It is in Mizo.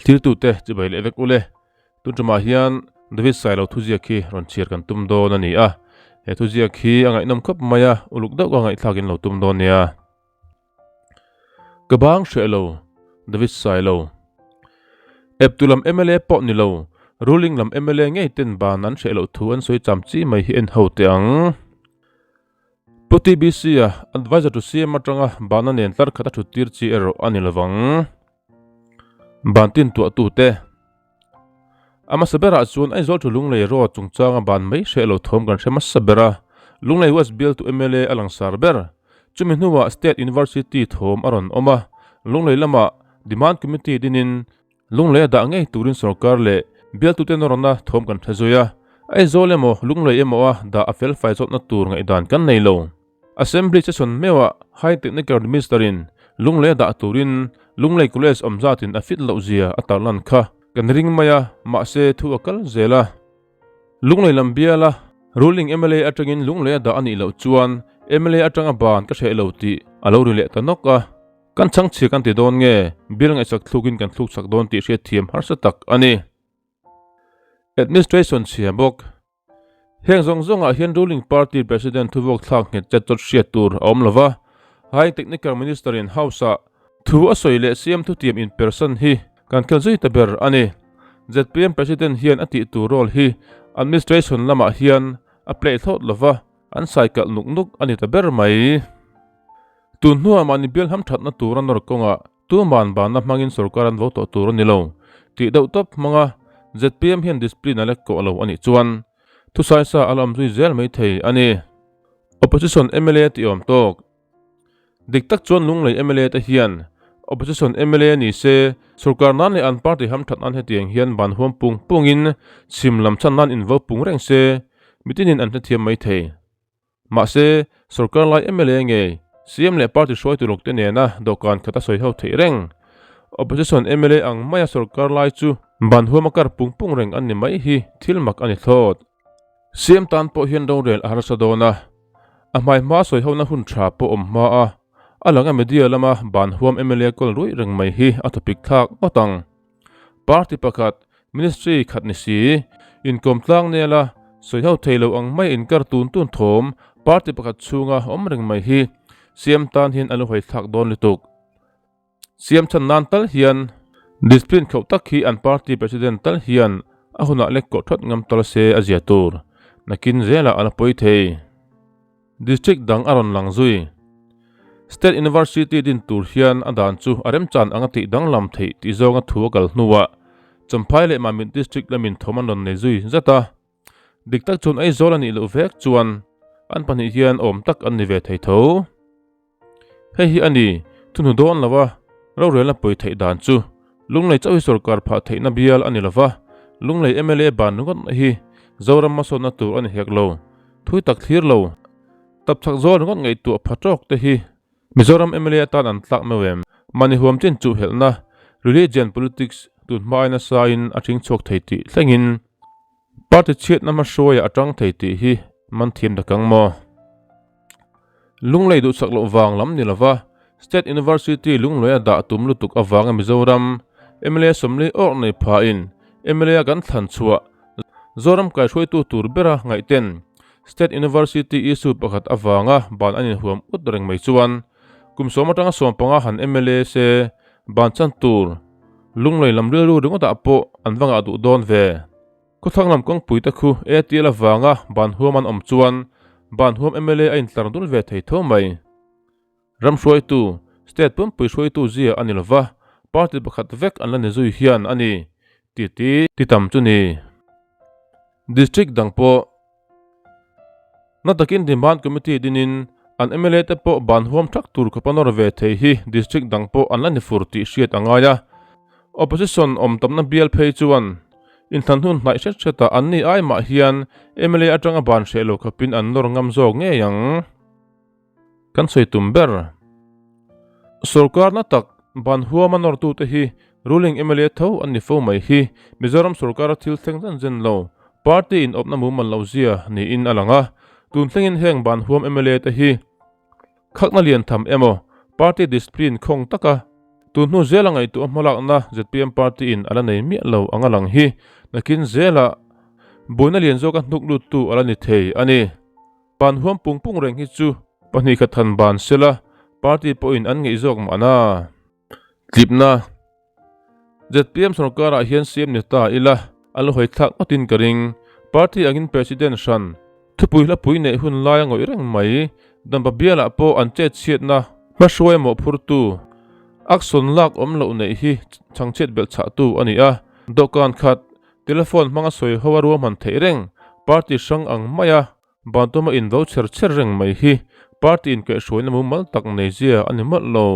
Thirtute chibai leh vek ule. Tun tumah hian David Sailo thuziak hi rawn chhiar kan tum dawn a ni a. He thuziak hi a ngaihnawm khawp mai a, uluk deuh ka ngaihthlak in lo tum dawn nia. Ka bang hreh lo, David Sailo. Eptu lam mla pawh ni lo, ruling lam mla ngei ten ban an hreh loh thu an sawi cham chi mai hi en ho teh ang. Pu TBC-a adviser to CM atanga bana nen tlar khat a thut tir chi erawh a ni lovang. Ban tin tuahtute. A hmasa berah chuan Aizawl thu Lunglei Road chungchanga ban mai hreh lo thawm kan hre hmasa ber a, Lunglei West bialtu mla a langsar ber. Chumi hnuah State University thawm a rawn awm a, Lunglei lamah Demand Committee dinin Lunglei a dah ngei turin sorkar leh bialtute nawrna thawm kan hre zui a, Aizawl emaw Lunglei emaw a dah a felfai zawtna tur ngaihdan kan nei lo. Assembly session meuhah High Technical Minister-in Lunglei a dah turin Lunglei College awm zatin a fit loh zia a tarlan kha kan ring mai a, mahse thu a kal zel a. Lunglei lam biala ruling mla atangin Lunglei a dah a nih loh chuan mla atanga ban ka hreh lo tih a lo ri leh ta nawk a. Kan chhangchhia kan ti dawn nge, bial ngaihsak thlukin kan thluk chak dawn tih hriatthiam harsa tak a ni. Administration chhia bawk. Heng zawng zawngah hian ruling party president thuvawk thlak nghet chet chawt hriat tur a awm lova, High Technical Minister in House-ah thu a sawi leh CM thutiam inpersan hi kan khel zui ta ber a ni. Zpm president hian a tih tur role hi administration lamah hian a play thlawt lova, an saikalh nuk nuk a ni ta ber mai. Tun hnuah mahni bial hamthatna tura nawr kawngah tuman banna hmangin sorkar an vo tawh tur a ni lo tih deuh tawp hmanga zpm hian discipline a lek kawh lo a nih chuan thusaisa a la awm zui zel mai thei a ni. Opposition mla tih awm tawk. Dik tak chuan Lunglei mla te hian Opposition mla ni se sorkar nan leh an party hamthat nan hetiang hian ban huam pung pungin chhim lam chhan nan invo pung reng se mitinin an hrethiam mai thei. Mahse, sorkar lai mla nge CM leh party hruaitu lawkte nena dawhkan khat a sawi ho theih reng. Opposition mla ang maia sorkar lai chu ban huam a kar pung pung reng an ni mai hi thil mak a ni thlawt. CM tan pawh hian rorel a harsa dawn a, a hmai hma sawi hona hun tha pawh awm hma a, a langa media lama ban huam mla kawl ruih reng mai hi a thawpik thlak ngawt ang. Party pakhat, Ministry khat ni si, inkawm tlang nel a, sawi ho thei lo ang mai inkar tun tun thawm party pakhat chhunga awm reng mai hi CM tan hian a lu hawi thlak dawn lutuk. CM chhan nan tal hian discipline khauh tak hi an party president tal hian a hunah lek kawh thawt ngam tal se a zia tur nakin zelah a la pawi thei. District dang a rawn lang zui. State University din tur hian a dan chu a remchan anga tih danglam theih tih zawnga thu a kal hnuah Champhai leh Mamit District lamin thawm an rawn nei zui zat a. Dik tak chuan Aizawl a nih loh vek chuan an pahnih hian awm tak an ni ve thei tho. Hei hi a ni, thu hnu dawn lova rorelna pawi theih dan chu Lunglei chauh hi sorkar phah theihna bial a ni lova, Lunglei mla ban ringawt hi Zoram hmasawnna tur a ni hek lo, thui tak thlir lo, tapchhak zawl ringawt ngaihtuah pha tawk te hi Mizoram mla atan an tlak meuh em? Mahni huam chin chuhhelhna, religion politics, tun hma aina sain a thing chhuak thei tih thlengin party chhiatna hmahruaiah a tang thei tih hi man thiam ta kang maw? Lunglei duhsak loh vang lam ni lova State University Lungleia dah tum lutuk avanga Mizoram mla sawmli awrh nei phain mla kan thlan chhuah Zoram kaihruaitu tur bera ngaihten State University issue pakhat avanga ban an inhuam ut reng mai chuan kum sawm atanga 15 han mla se ban chan tur Lunglei lam rilru ringawtah pawh an va ngah duh dawn ve. Khawthlang lam kawngpui te khu ATL avanga ban huam an awm chuan ban huam mla a intlar dul ve thei tho mai. Ram hruaitu, state pumpui hruaitu zia a ni lova, party pakhat vek an la ni zui hian a ni ti ti ti tam chu ni. District dang pawh na takin demand committee dinin an mla te pawh ban huam thak tur khawpa nawr ve thei hi district dang pawh an la ni fur tih hriat a ngai a. Opposition awm tamna bial phei chuan inthlan hun hnaih hret hretah an ni ai mah hian mla atanga ban hreh lo khawpin an nawr ngam zawk ngei ang. Kan sawi tum ber. Sorkar na tak ban huama nawrtute hi ruling mla tho an ni fo mai hi Mizoram sorkara thil thleng zan zen lo party in awpna mumal lo zia niin a lang a. Tun thlengin heng ban huam mla te hi khakna lian tham emaw party discipline khawng taka Tun hnu zela ngaihtuah hmalakna zpm party in a la nei miah lo ang a lang hi nakin zela buaina lian zawka hnuk luttu a la ni thei a ni. Pan huam pung pung reng hi chu pahnih khat han ban sela party pawhin an ngeih zawk mahna. Tlipna zpm sorkarah hian siam ni ta ila a la hawi thlak ngawtin ka ring. Party angin President hran thupui hlapui neih hun laia ngawih reng mai Dampa bialah pawh an chet chhiatna hmahruai mawhphurtu action lak awm loh neih hi chhangchhiat belh chhahtu a ni a. Dawhkan khat telephone hmanga sawi ho a ruahman theih reng party hrang ang maia Bantuma invo chher chher reng mai hi party inkaihhruaina mumal tak nei zia a ni mawlh lo.